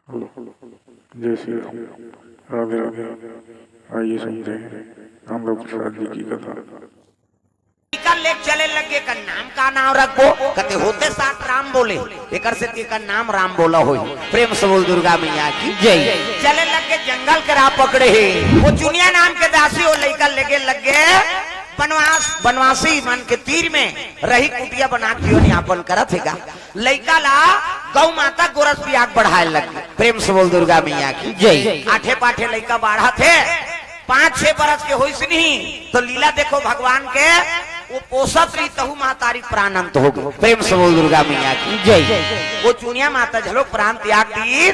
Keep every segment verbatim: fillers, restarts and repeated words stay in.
Hello, जय श्री राम, राधे राधे। आइए सुनते हैं रामलाल प्रसाद जी की कथा। लइका लेके चले लगे, एकर नाम का नाम रखबो? कथे होते साथ राम बोले, एकर से एकर नाम राम बोला होई। प्रेम से बोल दुर्गा मैया की जय। चले लगे, जंगल के राह पकड़े हे। वो चुनिया नाम के दासी, वो लइका लेगे लगे बनवास, बनवासी मन के तीर में रही कुटिया बना के जीवन यापन करत हेगा। लइका ला गौ माता गोरस पिया के बढ़ाए लगे। प्रेम से बोल दुर्गा मैया की जय। आठे पाठे लइका बाढ़त हे, पाँच छह बरस के होइस नहीं तो लीला देखो भगवान के, वो पोसत रही तहू महतारी प्राण अंत हो गए। प्रेम से बोल दुर्गा मैया की जय। वो चुनिया माता झलो प्राण त्याग दी,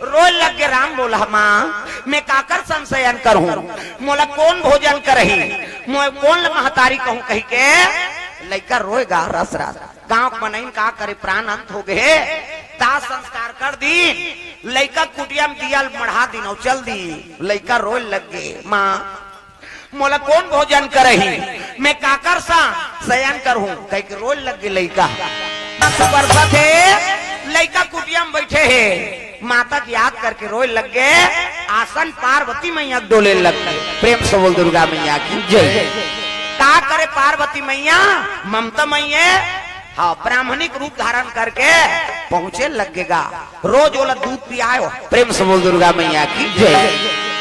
रोए लग गे। राम बोला, माँ, मैं काकर संग सयन करहूँ, मोला कौन भोजन करही, मैं कौन ल महतारी कहूँ कही के लइका रोएगा रस रस। गांव के मनइन का करे, प्राण अंत हो गए, दाह संस्कार कर दीन, लइका कुटिया में दिया ल मढ़ा दीन अउ चल दीन। लइका रोए लग गे, माँ, मोला कौन भोजन करही, मैं काकर सा सयन करहूँ, कहि के रोए लग गे लइका। सुबरसत हे, लइका कुटिया में बैठे हे, माता के याद करके रोए लग गे। आसन पार्वती मैया के डोले लग गे। प्रेम से बोल दुर्गा मैया की जय। का करे पार्वती मैया, ममता मैया, हाँ, ब्राह्मणिक रूप धारण करके पहुंचे लगेगा। रोज ओला दूध पियाए हो। प्रेम से बोल दुर्गा मैया की जय।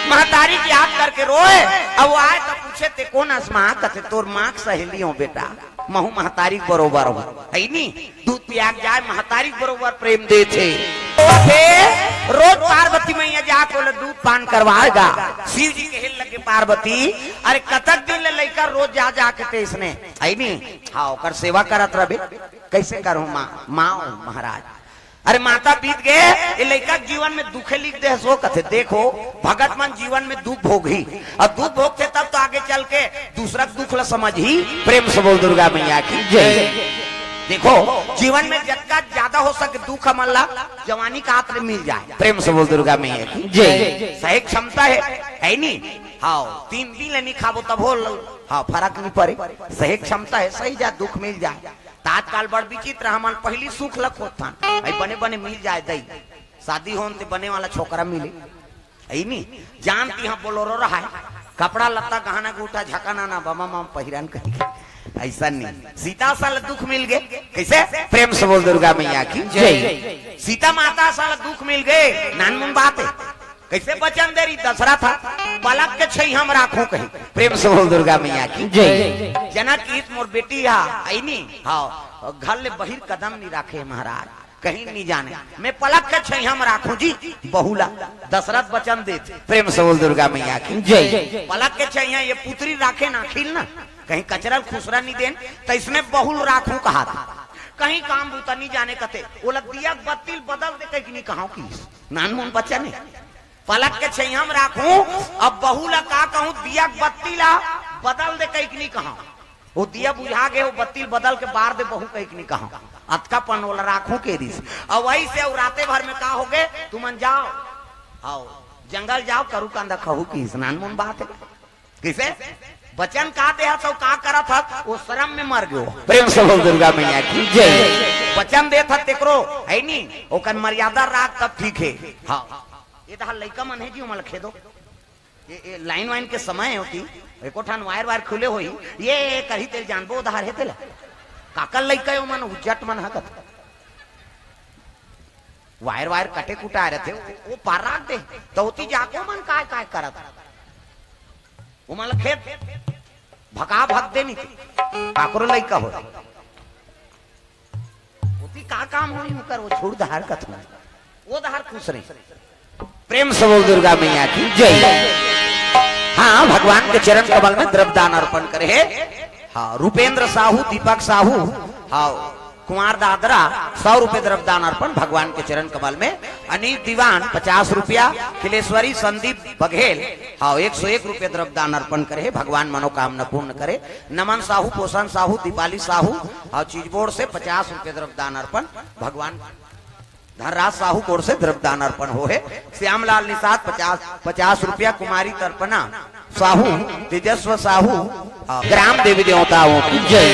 महतारी के याद करके रोए, अब वो आए तो पूछे, ते कौन अस माँ? कथे, तोर माँ के सहेली हो बेटा, महू महतारी के बरोबर हो, है नी? दूध पिया के जाए, महतारी के बरोबर प्रेम देथे। ओथे रोज पार्वती मैया जाके ओला दूध पान करवाएगा। शिव जी कहे लगे, पार्वती, अरे कतक दिन ले लइका रोज जा जा के ते इसने, है नी? हाँ, ओकर सेवा करत रहे। कैसे करूँ माँ, माँ हो महाराज। अरे माता बीत गए, ये लइका के जीवन में दुखे लिख दे सो कथे। देखो, भगत मन जीवन में दुख भोगही, अउ दुख भोगथे तब तो आगे चल के दूसरा के दुख ला समझही। प्रेम से बोल दुर्गा मैया की जय। देखो, जीवन में जतका ज्यादा हो सके दुख हमन ला जवानी काल में मिल जाए। प्रेम से बोल दुर्गा मैया की जय। सहे क्षमता हे, है नी? हाँ, तीन दिन ले नी खाबो तभो ल-, हाँ, फरक नी परे। सहे क्षमता हे, सही जा दुख मिल जाए। त आजकाल बड़ विचित्र, हमन पहिली सुख ल खोजथन, अई बने बने मिल जाए दई, शादी होन ते बने वाला छोकरा मिले, अई नी? जान तिहां बोलोरो रहाय, कपड़ा लत्ता गहना गूठा झकाना ना बमा माम पहिरन कहि के, अइसन नी। सीता सल दुख मिल गे, कैसे? प्रेम से बोल दुर्गा मैया की जय। सीता माता सल दुख मिल गे, नानमुन बात हे। कैसे वचन दे रही दशरथ ह? पलक के छैया म राखूं कही। प्रेम से बोल दुर्गा मैया की जय। जनक ईत मोर बेटी हा, अई नी? हाँ, घर ले बहिर कदम नी राखे महाराज, कहीं नी जाने। मैं पलक के छैया म राखूं जी, बहू ला। दशरथ वचन देथे। प्रेम से बोल दुर्गा मैया की जय। पलक के छैया ये पुतरी राखे ना, अखिल ना, कहीं कचरा ल खुसरा नी देन, त इसने बहू ल राखूं कहाथे। कहीं काम बूता नी जाने कथे, ओला दिया के बत्ती ल बदल दे कहि के नी कहांव किहिस। नानमुन बचन हे। पलक के छैया म राखूं, अब बहू ला का कहूं, दिया के बत्ती ला बदल दे कहि के नी कहांव। वो दिया बुझा गे, वो बत्ती ल बदल के बार दे बहू कहि के नी कहांव। अतका पन ओला राखूं कहि दिस। अउ वही से अउ राते भर में का हो गे, तुमन जाव, आओ, जंगल जाव, करू कांदा खहू किहिस। नानमुन बात हे। किसे? वचन का देहत हस अउ का करत हस, वो शरम में मर गयो। प्रेम से बोल दुर्गा मैया की जय। वचन देत हस तेकरो, है नी? ओकर मर्यादा राख तब ठीक हे। हाँ। ये डहर लइका मन हे जी, ओमन ल खेदो। ये, ये लाइन वाइन के समय हे होती, एको ठन वायर वायर खुले होही, ये, ये करही तेल जानबो, ओ डहर हे तेला। काकर लइका हे ओमन, उज्जट मन ह कथे। वायर वायर कटे कुटाए रथे, ओ, ओ पार राख दे, त ओती जाके ओमन काय काय करत। ओमन ल खेद, भगा भग दे नी ते, काकरो लइका हो। ओती का काम होही ओकर, वो छोड़ डहर कथू। वो डहर खुश रही। प्रेम से बोल दुर्गा मैया की जय। हाँ, भगवान के चरण कमल में द्रव्य दान अर्पण करे हे। हाँ, रूपेंद्र साहू, दीपक साहू, हाँ, कुमार दादरा, सौ रुपए द्रव्य दान अर्पण भगवान के चरण कमल में। अनिल दीवान, पचास रुपया। खिलेश्वरी संदीप बघेल, हाँ, एक सौ एक रुपए द्रव्य दान अर्पण करे हे। भगवान मनोकामना पूर्ण करे। नमन साहू, पोषण साहू, दीपाली साहू, हाँ, चिचबोड़ से पचास रुपए द्रव्य दान अर्पण भगवान। धनराज साहू कोर से द्रव्य दान अर्पण हो हे। श्यामलाल निषाद पचास, पचास रुपया। कुमारी तर्पणा साहू, तेजस्व साहू, हाँ, ग्राम देवी देवताओं की जय।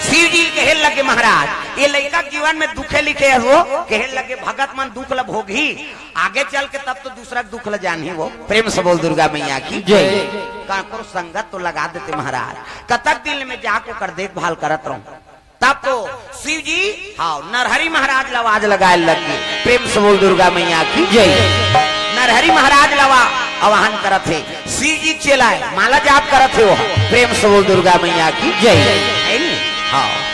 शिव जी कहे लगे महाराज, ये लइका के जीवन में दुखे लिखे हे वो, कहे लगे भगत मन दुख ल भोगही, आगे चल के तब तो दूसरा के दुख ल जानही वो। प्रेम से बोल दुर्गा मैया की जय। काकरो संगत तो लगा देते महाराज, कतक दिन में जाके ओकर देखभाल करत रहूं। तब तो शिव जी, हाँ, नरहरि महाराज ल आवाज लगाए लग गे। प्रेम से बोल दुर्गा मैया की जय। नरहरि महाराज ल आवा-, आवाहन करत हे। शिव जी के चेला हे, माला जाप करत हे वो। प्रेम से बोल दुर्गा मैया की जय। है नी? हाँ।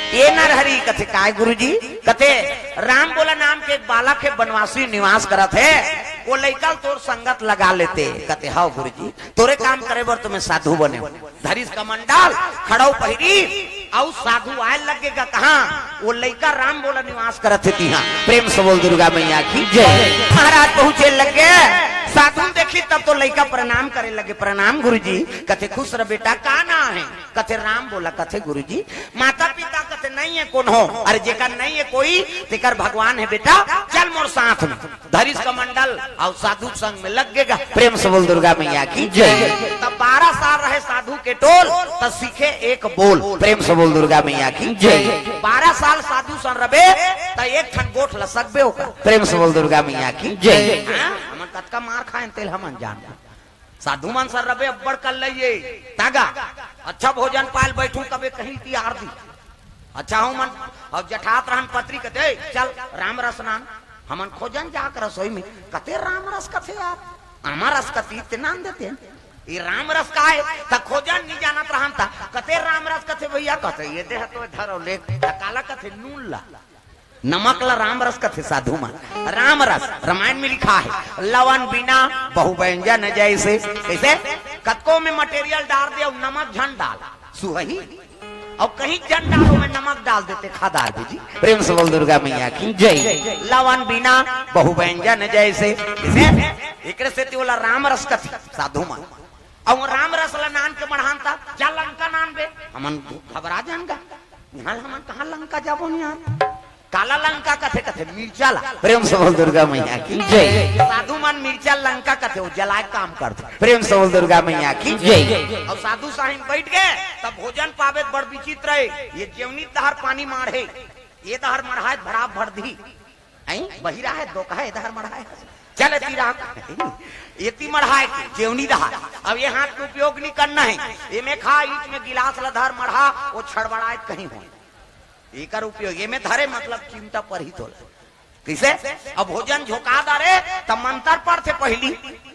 ये नरहरि कथे, "काय गुरुजी?" कथे, "राम बोला नाम के एक बालक हे, बनवासी निवास करत हे, वो लइका ल तोर संगत लगा लेते।" कथे, "हव गुरुजी, तोरे काम करे बर तो मैं साधु बने हूं।" धरिस कमंडल, खड़ऊ पहिरी, अउ साधु आए लगे गा कहां? वो लइका राम बोला निवास करत हे तिहां। प्रेम से बोल दुर्गा मैया की जय। महाराज पहुंचे लगे, साधु देखी तब तो लइका प्रणाम करे लगे, "प्रणाम गुरुजी।" कथे, "खुश रह बेटा, का नाम हे?" कथे, "राम बोला।" कथे, "गुरुजी, माता पिता कथे नहीं हे कोनो?" "अरे जेकर नहीं हे कोई, तेकर भगवान हे बेटा, चल मोर साथ में।" धरिस कमंडल अउ साधु संग में लग गे गा। प्रेम से बोल दुर्गा मैया की जय। तब बारह साल रहे साधु के टोल, त सीखे एक बोल। प्रेम से बोल दुर्गा मैया की जय। बारह साल साधु संग रबे, त एक ठन गोठ ल सकबे ओकर। प्रेम से बोल दुर्गा मैया की जय। हाँ? हमन कतका मार खाएन तेल हमन जान। साधु मन संग रबे अब्बड़ कर लइए। तागा, अच्छा भोजन पाल बैठू तबे कहीं तियार दी। अच्छा हो मन, अउ जठात रहन पत्री कथे, "ए, चल राम रस नान।" हमन खोजन जाके रसोई में, कथे, "राम रस कथे यार, आमा रस कथे ते नान देते हैं। ये राम रस का हे?" त खोजन नहीं जानत रहन त, कथे, "राम रस कथे भैया?" कथे, "ये देह तो धरो ले।" त काला कथे, "नून ला।" नमक ला राम रस कथे साधु मन। राम रस रामायण में लिखा हे, "लवन बिना बहु व्यंजन जैसे।" कैसे? कतको में material डाल दे अउ नमक झन डाल, सुहही। अउ कहीं झन डालो में नमक डाल देते, खा डार दे जी। प्रेम से बोल दुर्गा मैया की जय। लवन बिना बहु व्यंजन जैसे। कैसे? एकरे सेती ओला राम रस कथे साधु मन। अउ राम रस ला नान के बढ़ान त, "जा लंका नान बे।" हमन घबरा जान गा। इहां हमन कहां लंका जाबो यार? काला लंका कथे, कथे मिर्चा ला। प्रेम से बोल दुर्गा मैया की जय। साधु मन मिर्चा लंका कथे, वो जलाए काम करथे। प्रेम से बोल दुर्गा मैया की जय। अउ साधु साहिब बैठ गे, तब भोजन पाबे त बड़ विचित्र हे। ये जेवनी डहर पानी माढ़े, ये डहर मढ़ाए भरा भर दी। हैं? बहिरा हे, धोखा हे, डहर मढ़ाए। चल एती राख। एती मढ़ाए के, जेवनी डहर। अब ये हाथ के उपयोग नहीं करना हे। एमे खा, ईच में गिलास ल धर मढ़ा, वो छड़बड़ाए कहीं हो। एकर उपयोग, एमे धरे मतलब चिमटा परही तोला। कैसे? अब भोजन झोंका डारे, त मंतर पढ़थे पहिली।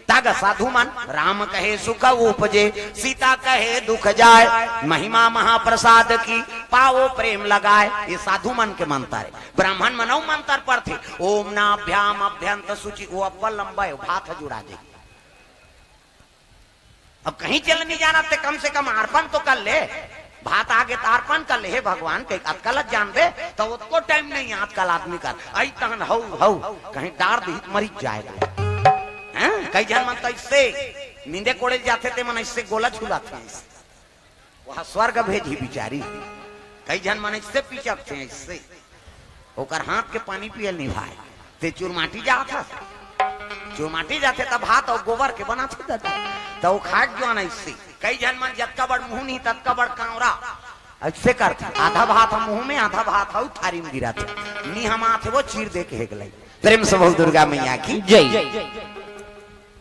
तागा साधु मन, "राम कहे सुख उपजे, सीता कहे दुख जाय, महिमा महाप्रसाद की, पावो प्रेम लगाय।" ये साधु मन के मंतर हे। ब्राह्मण मन अउ मंतर पढ़थे, "ओम नाभ्याम अभ्यंत शुचि", वो अब्बड़ लंबा हे, भात ह जुड़ा जाही। अब कहीं चल नहीं जाना ते कम से कम अर्पण तो कर ले। भात आगे त अर्पण कर ले, "हे भगवान, कहीं अतका ल जानबे त ओतको time नहीं आजकल आदमी कर।" अई तहन हऊ, हऊ, कहीं डार दिही त मरी जाएगा। हैं? कई झन मन तो ऐसे नींदे कोड़े जाथे ते मन ऐसे गोला झुलाथे। वह स्वर्ग भेजी बिचारी। कई झन मन ऐसे पिचकथे, ऐसे। ओकर हाथ के पानी पियल नहीं भाई। ते चुरमाटी जात हस? चुरमाटी जाथे त भात अउ गोबर के बनाथे दादा। त वो खाए के जुआन ऐसे। कई झन मन जतका बड़ मुंह नहीं, ततका बड़ कांवरा। ऐसे करथे। आधा भात ह मुंह में, आधा भात ह थारी में गिराथे। निहमाथे वो चीर दे के हेगलई। प्रेम से बोल दुर्गा मैया की जय।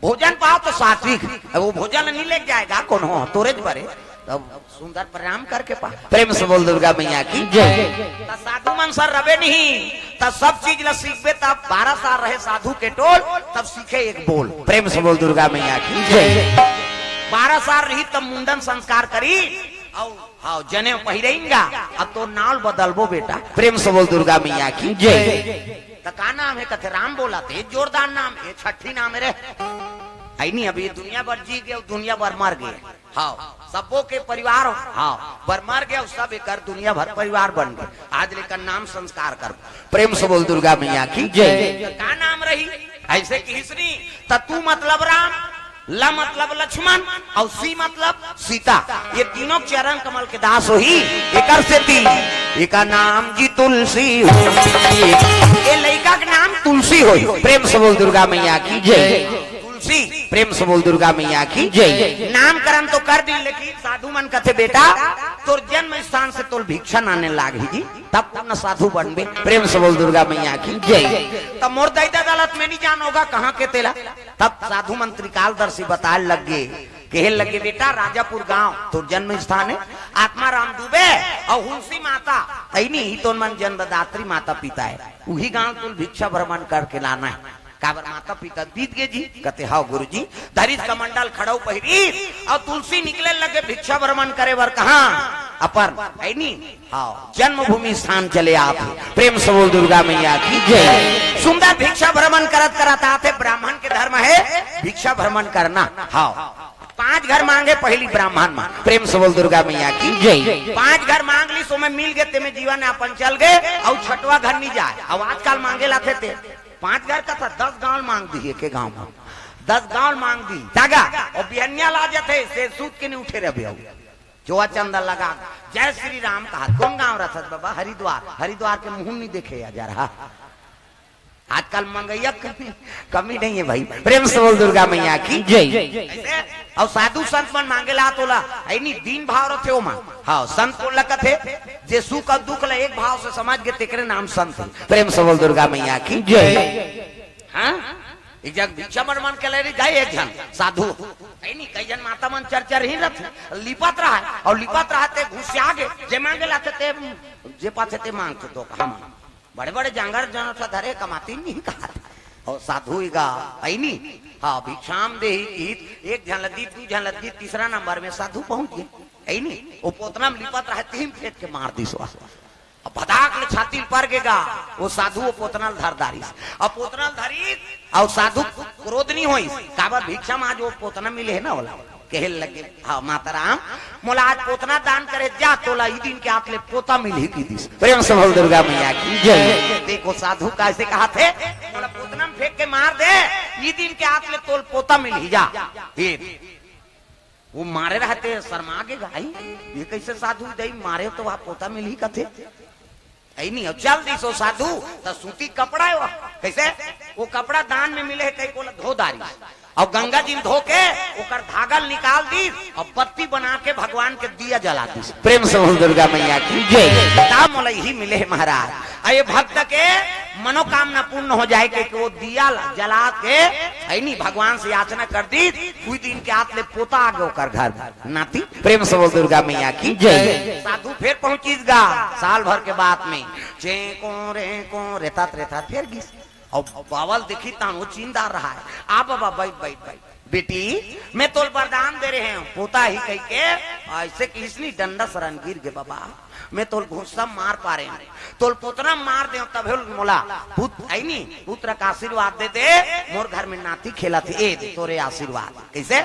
भोजन पाओ तो सात्विक, अब वो भोजन नहीं लेके जाएगा, कौन हो, तोरे ज परे, तब सुंदर प्रणाम करके पा। प्रेम से बोल दुर्गा मैया की जय। त साधु मन सर रबे नहीं, त सब चीज ल सीखबे, तब बारह साल रहे साधु के टोल, तब सीखे एक बोल। प्रेम से बोल दुर्गा मैया की जय। बारह साल रही तब मुंडन संस्कार करी, अउ हाँ, जनेऊ पहिरेंगा, अब तो नाव बदलबो बेटा। प्रेम से बोल दुर्गा मैया की जय। त का नाम हे? कथे राम बोला, ते जोरदार नाम, ये छठी नाम हे रे। है नहीं, अब ये दुनिया भर जी गए, दुनिया भर मर गए। हाँ, सबो के परिवार हो, हाँ, बर मर गए, सब एकर दुनिया भर परिवार बन गए। आज लेकर नाम संस्कार कर। प्रेम से बोल दुर्गा मैया की जय। त का नाम रही? ऐसे किहिस नी, त तू मतलब राम, ल मतलब लक्ष्मण अउ सी मतलब सीता, ये तीनों चरण कमल के दास होही। एकर सेती एकर नाम जी तुलसी होही। ये लइका के नाम तुलसी होही। प्रेम से बोल दुर्गा मैया की जय। तुलसी प्रेम से बोल दुर्गा मैया की जय। नामकरण तो कर दी, लेकिन साधु मन कथे, "बेटा, तोर जन्म स्थान से तोल भिक्षा नाने लाग ही जी, तब तू न साधु बनबे।" प्रेम से बोल दुर्गा मैया की जय। तब मोर दाई ददा ला त मैं नहीं जान होगा कहाँ के तेला। तब साधु मन त्रिकालदर्शी बताए लग गे, कहे लगे, "बेटा, राजापुर गांव तोर जन्म स्थान है, आत्माराम दुबे और हुलसी माता, अइनी ही तोन मन जन्मदात्री माता पिता है, उही गांव तुल भिक्षा भ्रमण करके लाना है।" काबर माता पिता बीत गे जी, कथे, "हाव गुरु जी।" धरिस कमंडल खड़ाऊ पहिरी और तुलसी निकले लगे भिक्षा भ्रमण करे बर कहाँ? अपन, है नी? हाव, जन्मभूमि स्थान चले आप। प्रेम से बोल दुर्गा मैया की जय। सुंदर भिक्षा भ्रमण करत करत आथे, ब्राह्मण के धर्म है भिक्षा भ्रमण करना। हाव, पांच घर मांगे, पहली ब्राह्मण मांग। प्रेम से बोल दुर्गा मैया की जय। पांच घर मांग ली, सो में मिल गए, ते में जीवन यापन चल गए, और छठवा घर नहीं जाए। अब आजकल मांगे लाथे ते पांच घर का था, दस गांव मांग दी, एक गांव में दस गांव मांग दी, जागा, और बिहनिया ला जथे, से सूत के नहीं उठे रहे। जो चंदा लगा, "जय श्री राम" कहा, "कौन गांव रहत बाबा?" "हरिद्वार।" "हरिद्वार के मुंह नहीं देखे या जा रहा।" आजकल मंगैया कमी, कमी नहीं है भाई। प्रेम से बोल दुर्गा मैया की जय। ऐसे, और साधु संत मन मांगे ला तोला, ऐनी दीन भाव रथे ओमा। हाँ, संत को लगत है, जे सुख और दुख ला एक भाव से समझ के, तेकरे नाम संत है। प्रेम से बोल दुर्गा मैया की जय। हाँ, एक जग भिक्षा भ्रमण के ले रही जाए एक झन साधु। ऐनी कई झन माता मन चर चर ही रथे, लिपत रहा है, और लिपत रहा ते घुसिया गे, जे मांगे लाथे ते, जे पाथे ते मांग तो कहा मांग। बड़े बड़े जांगर जन सा धरे कमाती नहीं कहा। और साधु इगा, ऐनी, हाँ, भिक्षाम देहि गीत, एक झन लदी, दू झन लदी, तीसरा नंबर में साधु पहुंच गए। ऐनी, वो पोतना में लिपत रहा, तीन फेंक के मार दी सो। अब भदाक ले छाती पर गेगा, वो साधु वो पोतना ल धर दारिस। अब पोतना ल धरिस, और साधु क्रोध नहीं होइस, काबर भिक्षा में आज वो पोतना मिले है ना, बोला। कहे लगे, "हाँ, माता राम, मोला आज पोतना दान करे, जा तोला ई दिन के आत ले पोता मिलही" की दिस। प्रेम से बोल दुर्गा मैया की जय। देखो साधु कैसे कहा थे, "मोला पोतना में फेंक के मार दे, ई दिन के आत ले तोल पोता मिलही जा।" ये वो मारे रहते, शर्मा गे गाई, "ये कैसे साधु दई मारे तो वह पोता मिलही कथे?" ऐनी, और चल दिस ओ साधु, त सूती कपड़ा है वह। कैसे? वो कपड़ा दान में मिले है, कई कोला धो दारी। और गंगा जी धो के ओकर धागल निकाल दी और बत्ती बना के भगवान के दिया जला दी। प्रेम से बोल दुर्गा मैया की जय। ता मोला यही मिले है महाराज। अये भक्त के मनोकामना पूर्ण हो जाए के, कि वो दिया जला के, ऐनी, भगवान से याचना कर दी, उही दिन के आत ले पोता आ गए ओकर घर नाती। प्रेम से बोल दुर्गा मैया की जय। साधु फिर पहुंचिस गा साल भर के बाद में, चेंको रेंको रेतात रेतात फिर गिस। और बावल देखी तान वो चिंदा रहा है, "आ बाबा, बैठ, बैठ, बैठ। बेटी, मैं तोल वरदान दे रहे हूँ, पोता ही कह के।" ऐसे किसनी डंडा सरन गिर गे बाबा, "मैं तोल घुस्सा मार पा रहे हूँ, तोल पोतना मार दे, तभे मोला पुत, ऐनी, पुत्र का आशीर्वाद दे दे, मोर घर में नाती खेला थे, ए दे तोरे आशीर्वाद।" कैसे?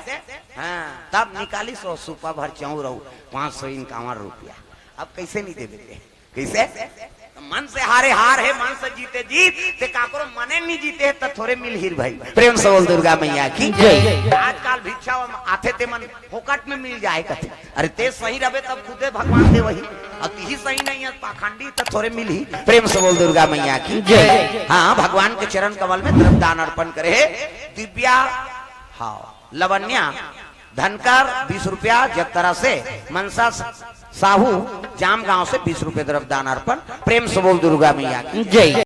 हाँ, तब निकाली सौ सुपा भर चाउर और पाँच सौ इनकावन रुपया। अब कैसे नहीं देबे ते? कैसे? मन से हारे हार है, मन से जीते जीत। ते काकरो मने नहीं जीते है, त थोरे मिलही भाई। प्रेम से बोल दुर्गा मैया की जय। आजकल भिक्षा आथे ते मन फोकट में मिल जाए कथे। अरे ते सही रहे तब खुदे भगवान दे वही। अब तिही सही नहीं है, पाखंडी, त थोरे मिलही। प्रेम से बोल दुर्गा मैया की जय। हाँ, भगवान के चरण कमल में द्रव्यदान अर्पण करे है। दिव्या, हाँ, लवण्या धनकर बीस रुपया, जगतरा से मनसा साहू जाम गांव से बीस रुपये द्रव्यदान अर्पण। प्रेम से बोल दुर्गा मैया की जय।